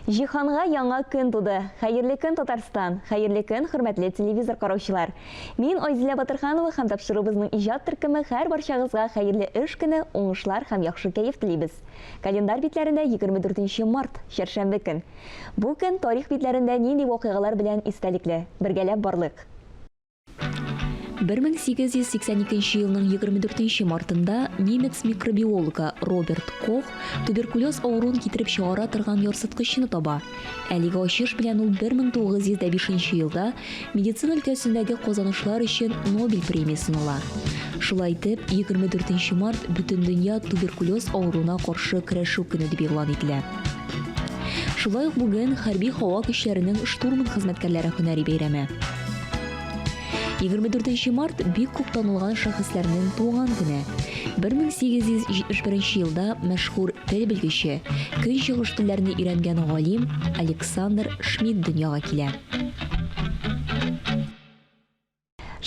Җиһанга яңа көн туды. Хәерле көн, Татарстан! Хәерле көн, хөрмәтле телевизор караучылар! Мин Айзилә Батырханова һәм тапшыруыбызның иҗат төркеме һәр барчагызга хәерле эш көне, уңышлар һәм яхшы кәеф телибез. Календарь битләрендә 24 нче март, чәршәмбе көн. Бу көн тарих битләрендә нинди вакыйгалар белән истәлекле? Бергәләп барлыйк! 1882 елның 24 нче мартында немец микробиологы Роберт Кох туберкулез авыруын китереп чыгара торган ярсыткычны таба. Әлеге ачыш белән ул 1905 елда медицина өлкәсендәге казанышлар өчен Нобель премиясен ала. Шулай итеп, 24 март Бөтендөнья туберкулез авыруына каршы көрәшү көне дип игълан ителә. Шулай ук бүген хәрби һава көчләренең штурман хезмәткәрләре һөнәри бәйрәме. 24 март бик күп танылган шәхесләрнең туган көне. 1871 елда мәшһүр тел белгече, көнчыгыш телләрне өйрәнгән галим Александр Шмидт дөньяга килә.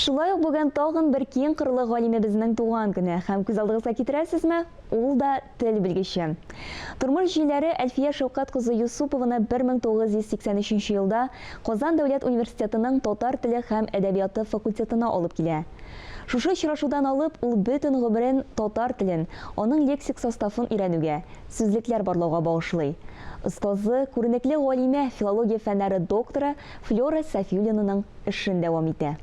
Шулай ук бүген тагын бер киң кырлы галимебезнең туган көне һәм күз алдыгызга китерәсезме, ул да тел белгече. Тормыш җилләре Әлфия Шәүкәт кызы Юсупованы 1983 елда Казан дәүләт университетының татар теле һәм әдәбияты факультетына алып килә. Шушы очрашудан алып, ул бөтен гомерен татар телен, аның лексик составын өйрәнүгә, сүзлекләр барлауга багышлый. Остазы, күренекле галимә, филология фәннәре докторы Флера Сафиуллинаның эшен дәвам итә.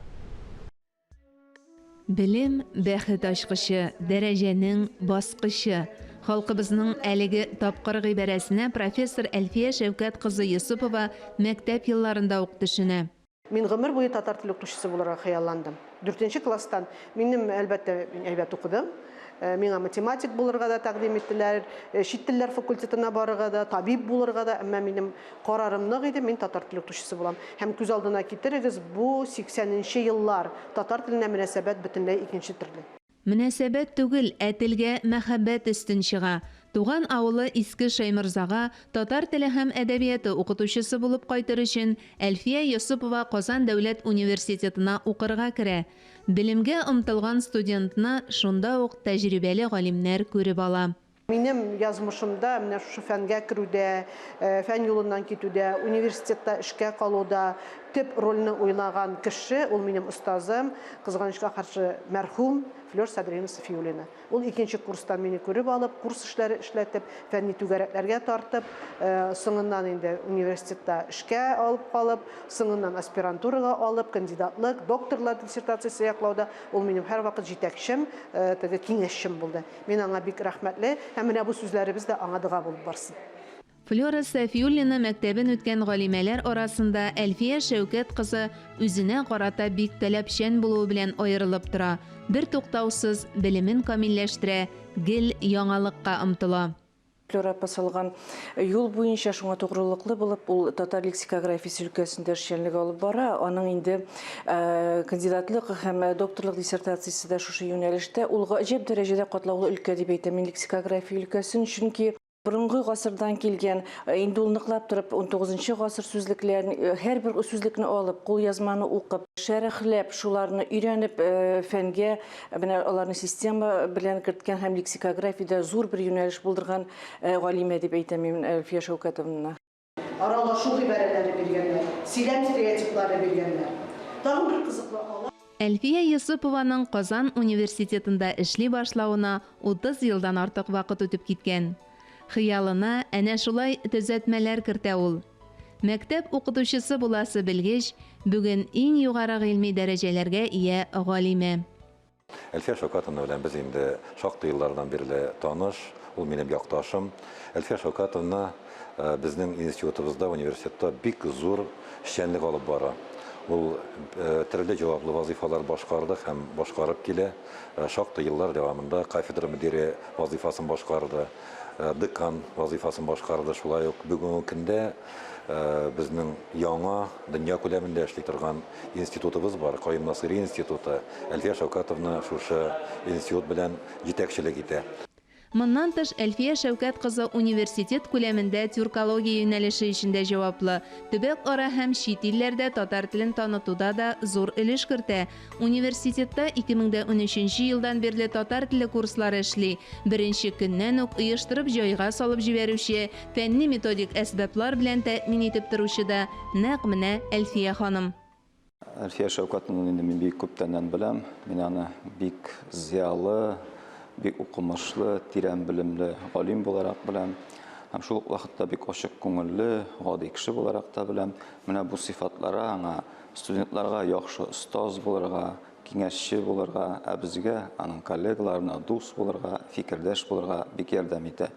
Белем, бәхет ачкычы, дәрәҗәнең баскычы. Халкыбызның әлеге тапкыр гыйбарәсенә профессор Әлфия Шәүкәт кызы Йосыпова мәктәп елларында ук төшенә. Мин гомер буе татар теле укытучысы булырга хыялландым. Дүртенче класстан минем, әлбәттә, мин әйбәт укыдым. Миңа математик булырга да тәкъдим иттеләр, чит телләр факультетына барырга да, табиб булырга да, әмма минем Карарым нык иде, мин татар теле укытучысы булам. Һәм күз алдына китерегез, бу 80 нче еллар, татар теленә мөнәсәбәт бөтенләй икенче төрле. Мөнәсәбәт түгел, ә телгә мәхәббәт өстен чыга. Туган авылы Иске Шәйморзага татар теле һәм әдәбияты укытучысы булып кайтыр өчен Әлфия Йосыпова Казан дәүләт университетына укырга керә. Белемгә омтылган студентны шунда ук тәҗрибәле галимнәр күреп ала. Минем язмышымда менә шушы фәнгә керүдә, фән юлыннан китүдә, университетта эшкә калуда төп рольне уйнаган кеше, ул минем остазым, кызганычка каршы, мәрхүм Флер Садриевна Сафиуллина. Ул икенче курстан мине күреп алып, курс эшләре эшләтеп, фәнни түгәрәкләргә тартып, соңыннан инде университетта эшкә алып калып, соңыннан аспирантурага алып, кандидатлык, докторлар диссертациясе яклауда ул минем һәрвакыт җитәкчем, теге киңәшчем булды. Мин аңа бик рәхмәтле һәм менә бу сүзләребез дә аңа дога булып барсын. Флера Сафиуллина мәктәбен үткән галимәләр арасында Әлфия Шәүкәт кызы үзенә карата бик таләпчән булуы белән аерылып тора, бертуктаусыз белемен камилләштерә, гел яңалыкка омтыла. Флера апа салган юл буенча шуңа тугрылыклы булып, ул татар лексикографиясе өлкәсендә эшчәнлек алып бара. Аның инде кандидатлык һәм докторлык диссертациясе дә шушы юнәлештә. Ул гаҗәп дәрәҗәдә катлаулы өлкә дип әйтәм мин лексикография өлкәсен, чөнки борынгы гасырдан килгән, инде ул ныклап торып унтугызынчы гасыр сүзлекләрен, һәрбер сүзлекне алып, кулъязманы укып, шәрехләп, шуларны өйрәнеп, фәнгә Менә аларны система белән керткән һәм лексикографиядә зур бер юнәлеш булдырган галимә дип әйтәм мин Әлфия Шәүкәтовнаны. Аралашу гыйбарәләре биргәннәр, сөйләм стереотиплары биргәннәр. Тагын бер кызыклы алым. Әлфия Йосыпованың Казан университетында эшли башлавына 30 елдан артык вакыт үтеп киткән. Хыялына әнә шулай төзәтмәләр кертә ул. Мәктәп укытучысы буласы белгеч, бүген иң югары гыйльми дәрәҗәләргә ия галимә. Әлфия Шәүкәтовна белән без инде шактый еллардан бирле таныш, ул минем якташым. Әлфия Шәүкәтовна безнең институтыбызда, университетта бик зур эшчәнлек алып бара. Ул төрле җаваплы вазыйфалар башкарды һәм башкарып килә. Шактый еллар дәвамында кафедра мөдире вазыйфасын башкарды. Декан вазыйфасын башкарды. Шулай ук бүгенге көндә безнең яңа дөнья күләмендә эшли торган институтыбыз бар, Каюм Насыйри институты. Әлфия Шәүкәтовна шушы институт белән җитәкчелек итә. Моннан тыш, Әлфия Шәүкәт кызы университет күләмендә тюркология юнәлеше өчен дә җаваплы, төбәк-ара һәм чит илләрдә татар телен танытуда да зур өлеш кертә. Университетта 2013 нче елдан бирле татар теле курслары эшли. Беренче көннән үк оештырып җайга салып җибәрүче, фәнни-методик әсбаплар белән тәэмин итеп торучы да нәкъ менә Әлфия ханым. Әлфия Шәүкәтовнаны инде мин бик күптәннән беләм. Мин аны бик зыялы, бик укымышлы, тирән белемле галим буларак беләм. Һәм шул ук вакытта бик ачык күңелле, гади кеше буларак та беләм. Менә бу сыйфатлары аңа студентларга яхшы остаз булырга, киңәшче булырга, ә безгә, аның коллегаларына дус булырга, фикердәш булырга бик ярдәм итә.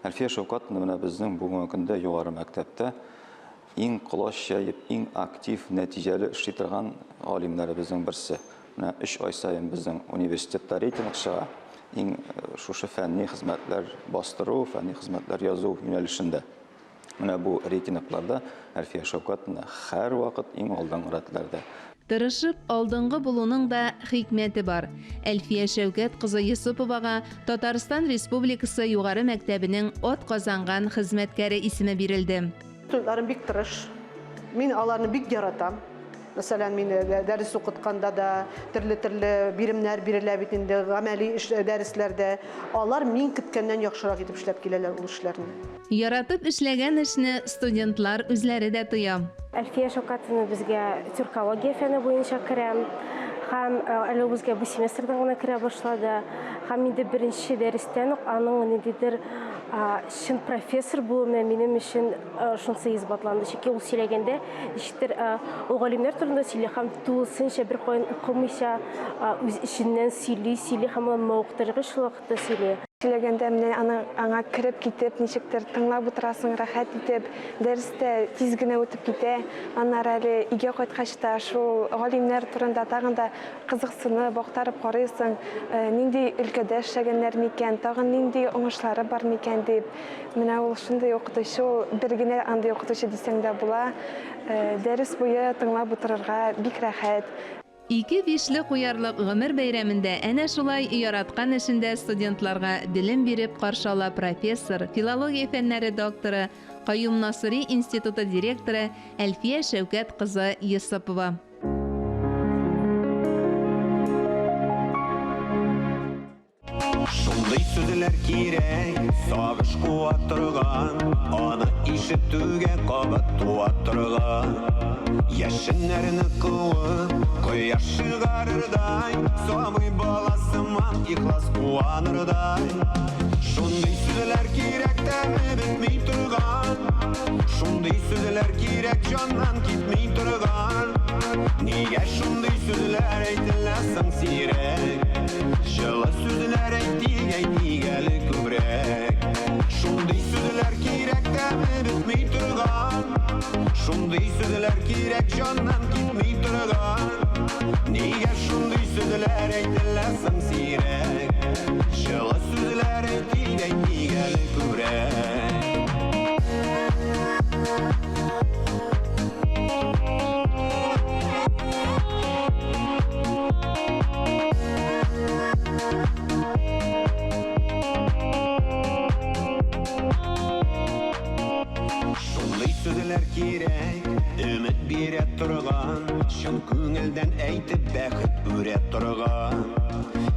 Әлфия Шәүкәтовна менә безнең бүгенге көндә югары мәктәптә Иң колач җәеп, иң актив, нәтиҗәле эшли торган галимнәребезнең берсе. Менә өч ай саен безнең университетта рейтинг чыга, иң шушы фәнни хезмәтләр бастыру, фәнни хезмәтләр язу юнәлешендә. Менә бу рейтингларда Әлфия Шәүкәтовна һәрвакыт иң алдынгы рәтләрдә. Тырышып, алдынгы булуның да хикмәте бар. Әлфия Шәүкәт кызы Йосыповага Татарстан Республикасы югары мәктәбенең атказанган хезмәткәре исеме бирелде. Студентларым бик тырыш. Мин аларны бик яратам. Мәсәлән, мин э, дәрес укытканда да төрле-төрле биремнәр бирелә бит инде, гамәли эш э, дәресләрдә. Алар мин көткәннән яхшырак итеп эшләп киләләр ул эшләрне. Яратып эшләгән эшне студентлар үзләре дә тоя. Әлфия Шәүкәтовна безгә тюркология фәне буенча керә. Һәм э, әле ул безгә бу семестрдан гына керә башлады. Һәм инде беренче дәрестән үк аның ниндидер Чын профессор булу менә минем өчен шунысы исбатланды. Чөнки ул сөйләгәндә ничектер ул галимнәр турында сөйли һәм тулысынча бер каян укымыйча үз эченнән сөйли, сөйли һәм ул мавыктыргыч шул вакытта сөйли. Сөйләгәндә менә аны аңа кереп китеп, ничектер тыңлап утырасың, рәхәт итеп, дәрес тә тиз генә үтеп китә. Аннары әле өйгә кайткач та шул галимнәр турында тагын да Кызыксынып, актарып карыйсың, нинди өлкәдә эшләгәннәр микән, тагын нинди уңышлары бар микән дип. Менә ул шундый укытучы, ул бер генә андый укытучы дисәң дә була. Дәрес буе тыңлап утырырга бик рәхәт. Ике бишле куярлык гомер бәйрәмендә әнә шулай яраткан эшендә студентларга белем биреп каршы ала профессор, филология фәннәре докторы, Каюм Насыйри институты директоры Әлфия Шәүкәт кызы Йосыпова. Шундый сүзләр кирәк, сагыш куа торган, аны ишетүгә кабат туа торган. Яшеннәрне куып, кояш чыгарырдай, сабый бала сыман ихлас куанырдай. Шундый сүзләр кирәк, тәме бетми торган. Шундый сүзләр кирәк, җаннан китми торган. Нигә шундый сүзләр әйтелә соң сирәк? Җылы сүзләр әйтик, әйтик әле күбрәк. Шундый сүзләр кирәк, тәме бетми торган. Шундый сүзләр кирәк, җаннан китми торган. Нигә шундый сүзләр әйтелә соң сирәк? Җылы сүзләр әйтик, әйтик әле күбрәк. Шундый сүзләр кирәк, өмет бирә торган, чын күңелдән әйтеп бәхет үрә торган.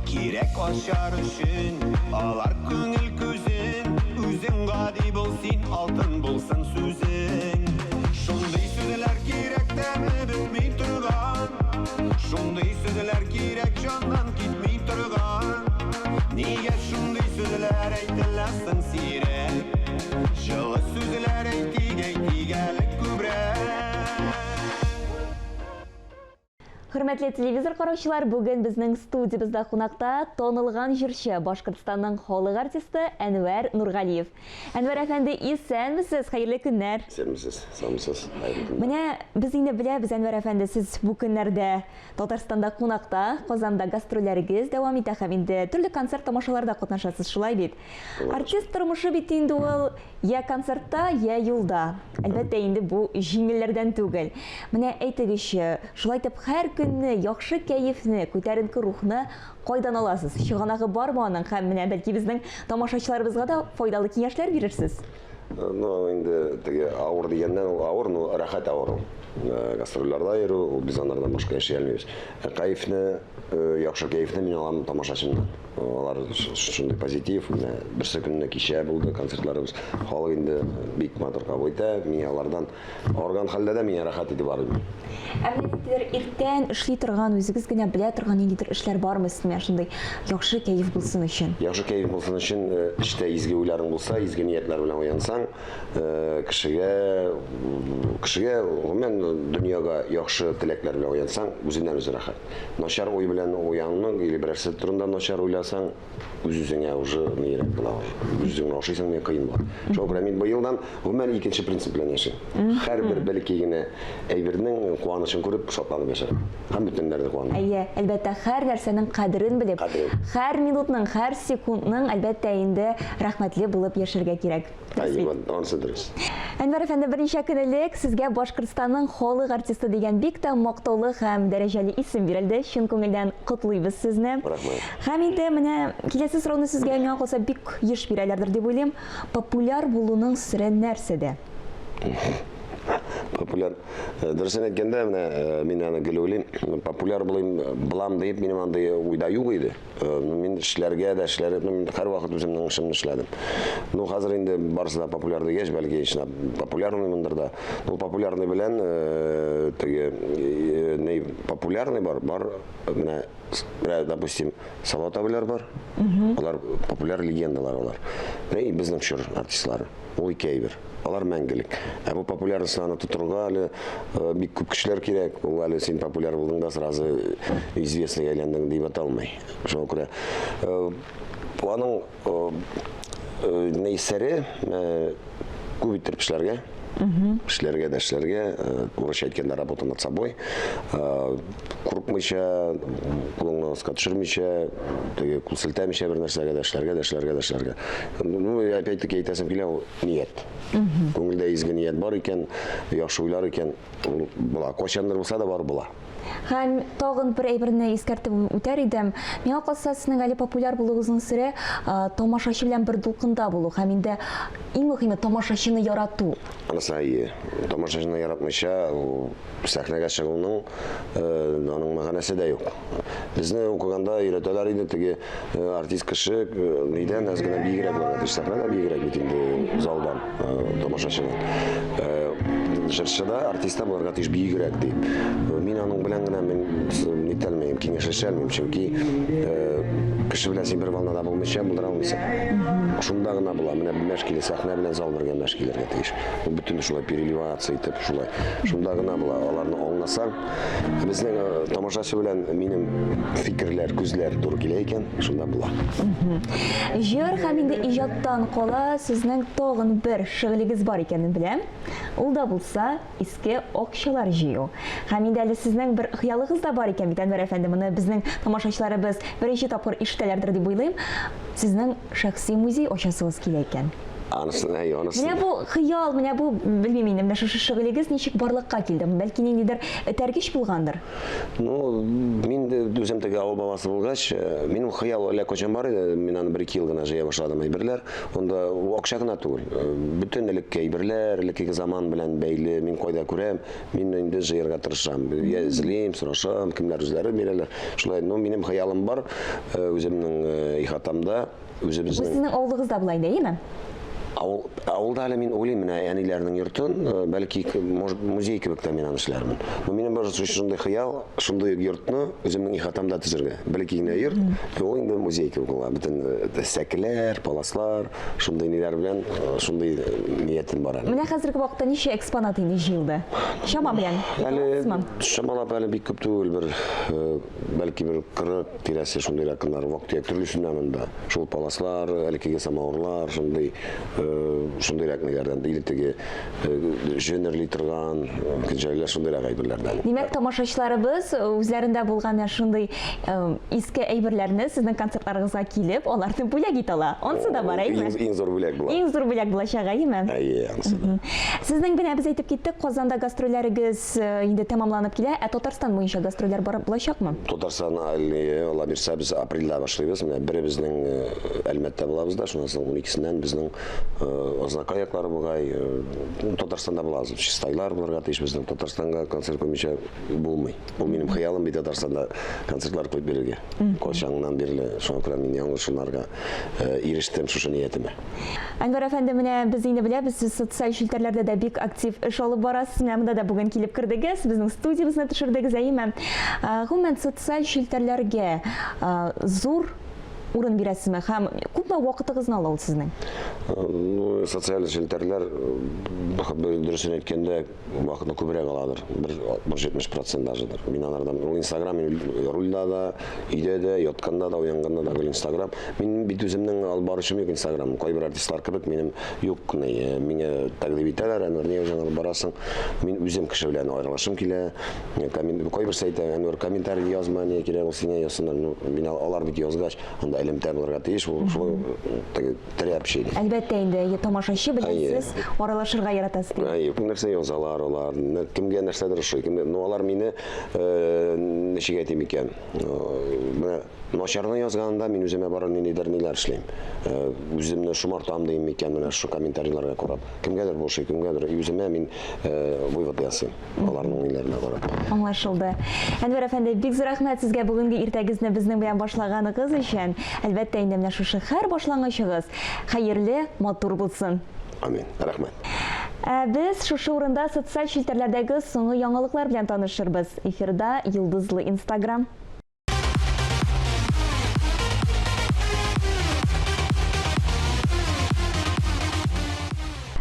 Кирәк ачар өчен алар күңел күзен, үзең гади бул син, алтын булсын сүзең. Шундый сүзләр кирәк, тәме бетми торган. Шундый сүзләр кирәк, җаннан китми торган. Нигә шундый сүзләр әйтелә соң сирәк? Җылы сүзләр әйтик, әйтик әле күбрәк. Хөрмәтле телевизор караучылар, бүген безнең студиябездә кунакта танылган җырчы, Башкортстанның халык артисты Әнвәр Нургалиев. Әнвәр әфәнде, исәнмесез, хәерле көннәр. Исәнмесез, саумысыз, хәерле көннәр. Менә без инде беләбез, Әнвәр әфәнде, сез бу көннәрдә Татарстанда кунакта, Казанда гастрольләрегез дәвам итә һәм инде төрле концерт-тамашаларда катнашасыз, шулай бит? Артист тормышы бит инде ул Я концертта, я юлда. Әлбәттә инде бу җиңелләрдән түгел. Менә әйтегезче, шулай итеп һәр көнне яхшы кәефне, күтәренке рухны кайдан аласыз? Чыганагы бармы аның? Һәм менә бәлки безнең тамашачыларыбызга да файдалы киңәшләр бирерсез? Ну, инде теге авыр дигәннән ул авыр, но рәхәт авыр ул. Гастрольләрдә йөрү, ул без анардан башка яши алмыйбыз. Ә кәефне, яхшы кәефне мин алам тамашачымнан. Алар шундый позитив, менә берсе көнне кичә булды концертларыбыз. Халык инде бик матур кабул итә. Мин алардан Арган хәлдә дә миңа рәхәт итеп арыйм. Ә менә ниндидер иртән эшли торган, үзегез генә белә торган ниндидер эшләр бармы сезнең шундый яхшы кәеф булсын өчен? Яхшы кәеф булсын өчен э, эчтә изге уйларың булса, изге ниятләр белән уянсаң, э, кешегә кешегә гомумән дөньяга яхшы теләкләр белән уянсаң, үзеннән-үзе рәхәт. Начар уй белән уянның или берәрсе турында начар уйласаң, үз-үзеңә уже нирәк була. Үз-үзеңне ашыйсың, миңа кыен була. Шуңа күрә мин быелдан гомумән икенче принцип белән яшим. Һәрбер бәләкәй генә әйбернең куанычын күреп, шатланып яшәргә. Һәм бөтеннәрне куандыра. Әйе, әлбәттә, һәр нәрсәнең кадерен белеп, һәр минутның, һәр секундның, әлбәттә инде, рәхмәтле булып яшәргә кирәк. Әйе, анысы дөрес. Әнвәр әфәнде, берничә көн элек сезгә Башкортстанның халык артисты дигән бик тә мактаулы һәм дәрәҗәле исем бирелде. Чын күңелдән котлыйбыз сезне. Рәхмәт. Һәм инде менә киләсе сорауны сезгә миңа калса бик еш бирәләрдер дип уйлыйм. Популяр булуның сере нәрсәдә? Популяр. Э, дөресен әйткәндә, менә э, мин аны гел уйлыйм, популяр булыйм, булам дип минем андый уйда юк иде. Э, ну, мин эшләргә дә эшләр, ну, мин һәрвакыт үземнең эшемне эшләдем. Ну, хәзер инде барысы да популяр дигәч, бәлки чынлап популярныймындыр да. Ул популярный белән э, теге э, ни популярный бар, бар менә менә, допустим, Салават абыйлар бар. Алар популяр легендалар алар. Менә безнең чор артистлары. Ул ике әйбер. Алар мәңгелек. Ә бу популярностьны аны тотырга әле э, бик күп кешеләр кирәк. Ул әле син популяр булдың да сразу известныйга әйләндең дип ата алмый. Шуңа күрә э, аның э, ни сере күп иттереп эшләргә. Эшләргә дә эшләргә, урысча әйткәндә, работа над собой. Курыкмыйча, кулыңны аска төшермичә, теге кул селтәмичә бер нәрсәгә дә эшләргә дә эшләргә дә эшләргә. Ну, опять-таки әйтәсем килә, ул ният. Күңелдә изге ният бар икән, яхшы уйлар икән, ул була. Кайчандыр булса да бар була. Һәм тагын бер әйберне искәртеп үтәр идем. Миңа калса, сезнең әле популяр булуыгызның сере тамашачы белән бер дулкында булу һәм инде иң мөһиме тамашачыны ярату. Анысы әйе. Тамашачыны яратмыйча, сәхнәгә чыгуның аның мәгънәсе дә юк. Безне укыганда өйрәтәләр иде, теге артист кеше нидән әз генә биегрәк булырга тиеш. Сәхнә дә биегрәк бит инде залдан, тамашачыдан. Җырчы да, артист та булырга тиеш биегрәк дип. Мин аның белән генә мин нитәлмим, киңәшләшә алмыйм, чөнки кеше белән син бер волнада булмыйча булдыра алмыйсың. Шунда гына була. Менә мәш килә, сәхнә белән зал бергә мәш килергә тиеш. Ул бөтен шулай переливаться итеп, шулай. Шунда гына була. Аларны аңласаң, безнең э, тамашачы белән минем фикерләр, күзләр туры килә икән, шунда була. Җыр һәм инде иҗаттан кала сезнең тагын бер шөгылегез бар икәнен беләм. Ул да булса иске акчалар җыю. Һәм инде әле сезнең бер хыялыгыз да бар икән бит, Әнвәр әфәнде, моны безнең тамашачыларыбыз беренче тапкыр ишетәләрдер дип уйлыйм. Сезнең шәхси музей ачасыгыз килә икән. Анысын, әй, анысын. Менә бу хыял, менә бу, белмим инде, менә шушы шөгылегез ничек барлыкка килде? Бәлки ниндидер этәргеч булгандыр? Ну, мин дә үзем теге авыл баласы булгач, э, минем хыял әллә кайчан бар иде, мин аны бер-ике ел гына җыя башладым әйберләр. Монда ул акча гына түгел. Э, бөтен элекке әйберләр, элеккеге заман белән бәйле, мин кайда күрәм, мин инде җыярга тырышам. Я эзлим, сорашам, кемнәр үзләре бирәләр. Шулай, ну, минем хыялым бар, э, үземнең ихатамда Үзебезнең. Бу сезнең авылыгызда була инде, әйеме? Авыл, авылда әле мин уйлыйм, менә әниләрнең йортын, э, бәлки, может, музей кебек тә мин аны эшләрмен. Но минем бар шундый хыял, шундый йортны үземнең ихатамда төзергә. Бәлки генә йорт, ул инде музей кебек була. Бөтен э, сәкеләр, паласлар, шундый ниләр белән, э, шундый ниятем бар әле. Менә хәзерге вакытта ничә экспонат инде җыелды? Чама белән. Әле чамалап әле бик күп түгел, бер бәлки бер 40 Тирәсе шундыйрак кыннар, вак-төяк төрлесеннән анда. Шул паласлар, элеккеге самавырлар, шундый э, Шундыйрак ниләрдән, или теге җөнерли торган, көнҗәлләр шундыйрак әйберләрдән. Димәк, тамашачыларыбыз үзләрендә булган менә шундый иске әйберләрне сезнең концертларыгызга килеп, аларны бүләк итә ала. Ансы да бар, әйеме? Иң зур бүләк була. Иң зур бүләк булачак, әйеме? Әйе, ансы да. Сезнең менә без әйтеп киттек, Казанда гастрольләрегез инде тәмамланып килә, ә Татарстан буенча гастрольләр барып булачакмы? Татарстан әле, Алла бирсә, без апрельдә башлыйбыз. Менә беребезнең Әлмәттә булабыз да, шуннан соң уникесеннән безнең Азнакай яклары бугай, Татарстанда булабыз. Чистайлар булырга тиеш безнең. Татарстанга концерт куймыйча булмый. Ул минем хыялым бит Татарстанда концертлар куеп бирергә. Кайчаннан бирле шуңа күрә мин яңгыр шунарга ирештем шушы ниятемә. Әнвәр әфәнде, менә без инде беләбез, сез социаль челтәрләрдә дә бик актив эш алып барасыз. Менә монда да бүген килеп кердегез, безнең студиябезне төшердегез, әйеме? Гомумән, социаль челтәрләргә зур урын бирәсезме һәм күпме вакытыгызны ала ул сезнең? Ну, социаль челтәрләр, дөресен әйткәндә, Вакытны күбрәк аладыр, бер 60-70 процент дажедыр. Мин анардан, ул Инстаграм, мин рульда да, өйдә дә, ятканда да, уянганда да гел Инстаграм. Мин бит үземнең алып баручым юк Инстаграм. Кайбер артистлар кебек минем юк, ни, э, миңа тәкъдим итәләр, Әнвәр, нигә үзең алып барасың? Мин үзем кеше белән аерылышым килә. Кайберсе әйтә, Әнвәр, комментарий язма, ни кирәк ул сиңа язсыннар. Ну, мин алар бит язгач, анда элемтә булырга тиеш, ул шулай теге тере общение. Әлбәттә инде, әйе, тамашачы белән сез аралашырга яратасыз. Әйе, нәрсә язалар алар, кемгә нәрсәдер ошый, кемгә, ну алар мине э, ничек әйтим икән, э, менә начарны язганда мин үземә бары ниндидер ниләр эшлим. Э, үземне шомартам дим микән, менә шушы комментарийларга карап. Кемгәдер бу ошый, кемгәдер үземә мин вывод ясыйм. Аларның ниләренә карап. Аңлашылды. Әнвәр әфәнде, бик зур рәхмәт сезгә бүгенге иртәгезне безнең белән башлаганыгыз өчен. Әлбәттә инде менә шушы һәр башлангычыгыз хәерле, матур булсын. Амин. Рәхмәт. Ә без шушы урында социаль челтәрләрдәге соңгы яңалыклар белән танышырбыз. Эфирда Йолдызлы Инстаграм.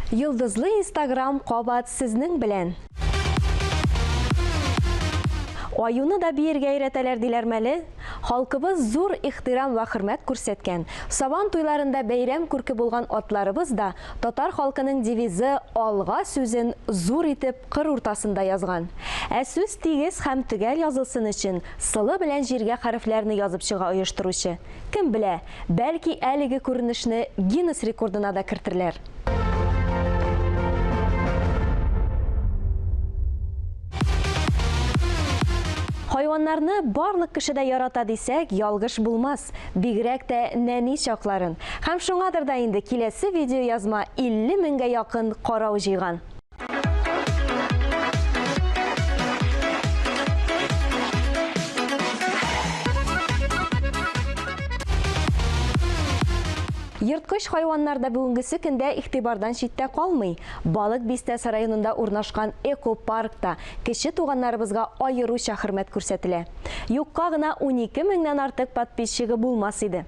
Йолдызлы Инстаграм кабат сезнең белән. Аюны да биергә өйрәтәләр диләрме әле? Халкыбыз зур ихтирам вә хөрмәт күрсәткән, Сабан туйларында бәйрәм күрке булган атларыбыз да татар халкының девизы Алга сүзен зур итеп кыр уртасында язган. Ә сүз тигез һәм төгәл язылсын өчен сылы белән җиргә хәрефләрне язып чыга оештыручы. Кем белә, бәлки әлеге күренешне Гиннес рекордына да кертерләр. Хайваннарны барлык кеше дә ярата дисәк, ялгыш булмас. Бигрәк тә нәни чакларын. Һәм шуңадыр да инде киләсе видеоязма 50 меңгә якын карау җыйган. Ерткыч хайваннар да бүгенгесе көндә игътибардан читтә калмый. Балык Бистәсе районында урнашкан экопаркта кече туганнарыбызга аеруча хөрмәт күрсәтелә. Юкка гына 12 меңнән артык подписчигы булмас иде.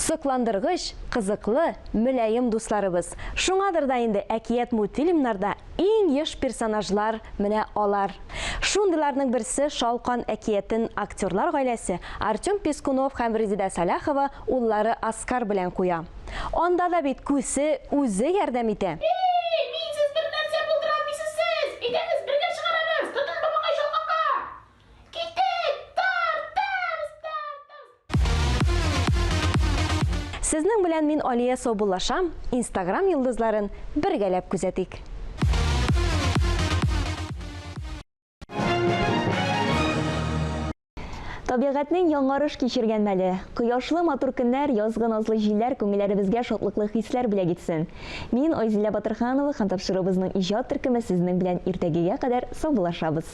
Сокландыргыч, кызыклы, мөлаем дусларыбыз. Шуңадыр да инде әкият-мультфильмнарда иң еш персонажлар менә алар. Шундыйларның берсе Шалкан әкиятен актерлар гаиләсе Артем Пискунов һәм Резеда Сәлахова уллары Оскар белән куя. Анда да бит күсе үзе ярдәм итә. Эй, минсез бер нәрсә булдыра алмыйсыз сез! Әйдәгез, бергә чыгарабыз! Тотын, бабакай, шалканга! Киттек! Тартабыз, тартабыз! Сезнең белән мин Алия саубуллашам, Инстаграм йолдызларын бергәләп күзәтик. Табигатьнең яңарыш кичергән мәле. Кояшлы матур көннәр, язгы назлы җилләр күңелләребезгә шатлыклы хисләр бүләк итсен. Мин, Айзилә Батырханова һәм тапшыруыбызның иҗат төркеме сезнең белән иртәгегә кадәр саубуллашабыз.